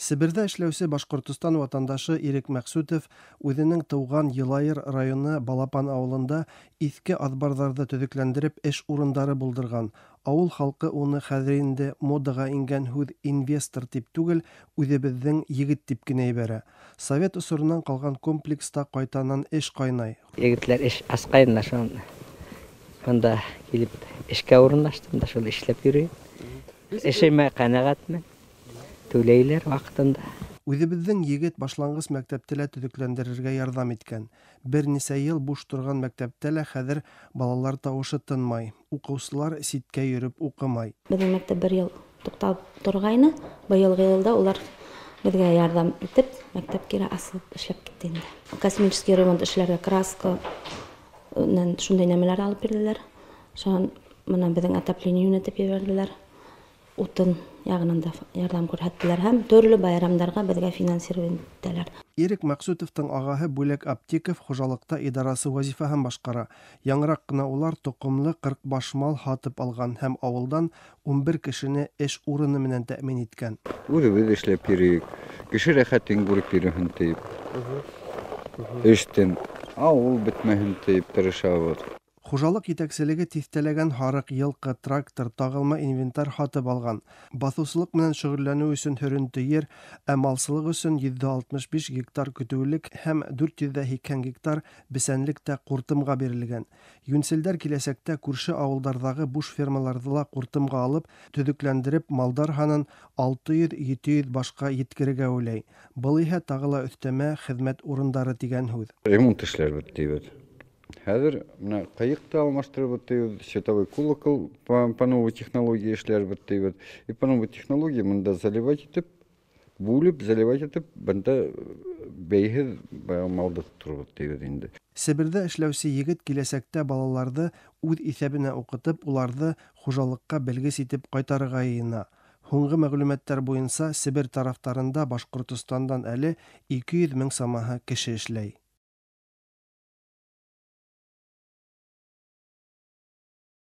Себердә эшләүче Башкортостан ватандашы Ирек Мәкъсүтов үзенең туган Елаер районы Балапан авылында иске азбарҙарҙы төҙөкләндереп эш урындары булдырған. Ауыл халҡы уны хәҙер инде модаға ингән һүҙ инвестор тип түгел, үҙебеҙҙең егет тип кенә ебәрә. Совет осоронан ҡалған комплекста ҡайтанан эш ҡайнай. Егетләр эш асҡайны, шунан бында килеп эшкә урынлаштым да шул эшләп йөрөйөм. Эшемә ҡәнәғәтмен. Түләйләр ваҡытында. Үҙебеҙҙең егет башланғыс мәктәпте лә төҙөкләндерергә ярҙам иткән. Бер нисә йыл буш торған мәктәптә лә хәҙер балалар тауышы тынмай. Уҡыусылар ситкә йөрөп уҡымай. Беҙҙең мәктәп бер йыл туҡталып торғайны. Быйылғы йылда улар беҙгә ярҙам итеп, мәктәп кире асылып эшләп китте инде. Косметический ремонт эшләргә краска менән шундай нәмәләр алып бирҙеләр. Шунан бына беҙҙең отопление йүнәтеп ебәрҙеләр. Утын яғынан да ярҙам күрһәттеләр һәм төрлө байрамдарға беҙгә финансирование итәләр. Ирек Мәҡсүтовтың ағаһы Бүләк Аптиков хужалыҡта идарасы вазифаһын башҡара. Яңыраҡ ҡына улар тоҡомло 40 баш мал һатып алған һәм ауылдан 11 кешене эш урыны менән тәьмин иткән. Үҙебеҙ эшләп йөрөйөк, кеше рәхәтен күреп йөрөһөн тип. Эштән ауыл бөтмәһен тип тырышабыҙ. Хужалыҡ етәкселеге тиҫтәләгән һарыҡ, йылҡы, трактор, тағылма инвентарь һатып алған. Баҫыусылыҡ менән шөғөлләнеү өсөн һөрөнтө ер, ә малсылыҡ өсөн 165 гектар көтөүлек һәм 480 гектар бесәнлек тә ҡуртымға бирелгән. Йүнселдәр киләсәктә күрше ауылдарҙағы буш фермаларҙы ла ҡуртымға алып, төҙөкләндереп, малдар һанын 600-700 башҡа еткерергә уйлай. Был иһә тағы ла өҫтәмә хеҙмәт урындары тигән һүҙ. Ремонт эшләр бөттө бит. Хәҙер менә ҡыйыҡ та алмаштырып бөттөбөҙ, световой колокол по новой технологии эшләр бөттөбөҙ. И по новой технологии мында заливать итеп, бүлеп заливать итеп, бында бәйһеҙ малды тотороп бөттөбөҙ инде. Себерҙә эшләүсе егет киләсәктә балаларҙы үҙ иҫәбенә уҡытып, уларҙы хужалыҡҡа белгес итеп ҡайтарырға йыйына. Һуңғы мәғлүмәттәр буйынса Себер тарафтарында Башҡортостандан әле 200 мең самаһы кеше эшләй.